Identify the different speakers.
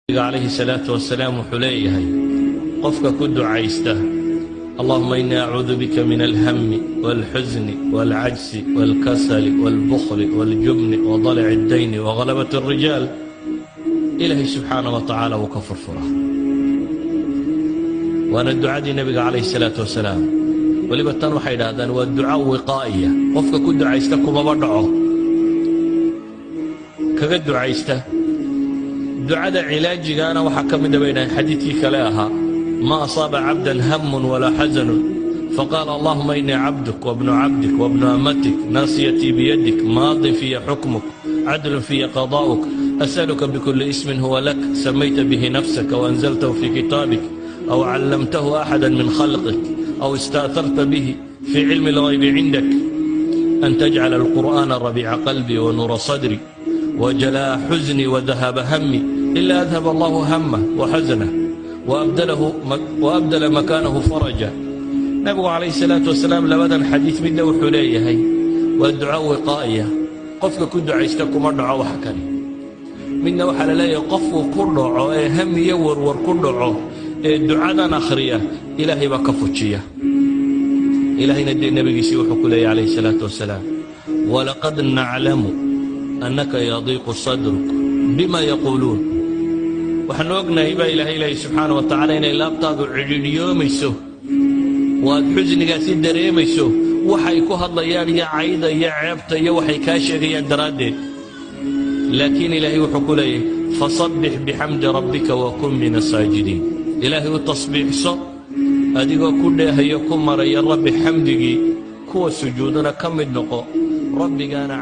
Speaker 1: Calayhi salaatu wasalaam wuxuu leeyahay: qofka ku ducaysta "اللهم إني أعوذ بك من الهم والحزن والعجز والكسل والبخل والجبن وضلع الدين وغلبة الرجال", Ilaahay subxaana wa tacaala wuu ka furfuraa. Waana ducadii Nebiga calayhi salaatu wasalaam. Weliba tan waxay idhahdaan waa duca wiqaa'iya, qofka ku ducaysta kumaba dhaco kaga ducaysta. Ducada cilaajigaana waxaa ka mida bay dhahaen xadiidkii kale ahaa: "ما أصاب عبدا هم ولا حزن فقال: اللهم إني عبدك وابن عبدك وابن أمتك، ناصيتي بيدك، ماض في حكمك، عدل في قضاؤك، أسألك بكل اسم هو لك سميت به نفسك وأنزلته في كتابك أو علمته أحدا من خلقك أو استأثرت به في علم الغيب عندك، أن تجعل القرآن ربيع قلبي ونور صدري وجلاء حزني وذهاب همي، إلا أذهب الله همه وحزنه وأبدل مكانه فرجا." Nabigu calayhi salaatu wasalaam labadan xadiid midna wuxuu leeyahay waa duco wiqaa'iya, qofka ku ducaysta kuma dhaco wax kale. Midna waxaa la leeyahay qofku ku dhaco ee ham iyo warwar ku dhaco ee ducadan akhriya, Ilaahay baa ka fujiya. Ilaahayna dee nebigiisii wuxuu ku leeyahy calayhi salaatu wasalaam: "ولقد نعلم أنك يضيق صدرك بما يقولون." Waxaanu ognahay baa Ilaahay leeyahy subxaana wa tacaala inay laabtaadu cidhiidhiyoomayso oo aad xusnigaasi dareemayso waxay ku hadlayaan iyo cayda iyo ceebta iyo waxay kaa sheegayaan daraaddeed. Laakiin Ilaahay wuxuu ku leeyahy: "فسبح بحمد ربك وكن من الساجدين." Ilaahay u tasbiixso adigoo ku dheehayo, ku maraya Rabbi xamdigii, kuwa sujuudana ka mid noqo. Rabbigaana.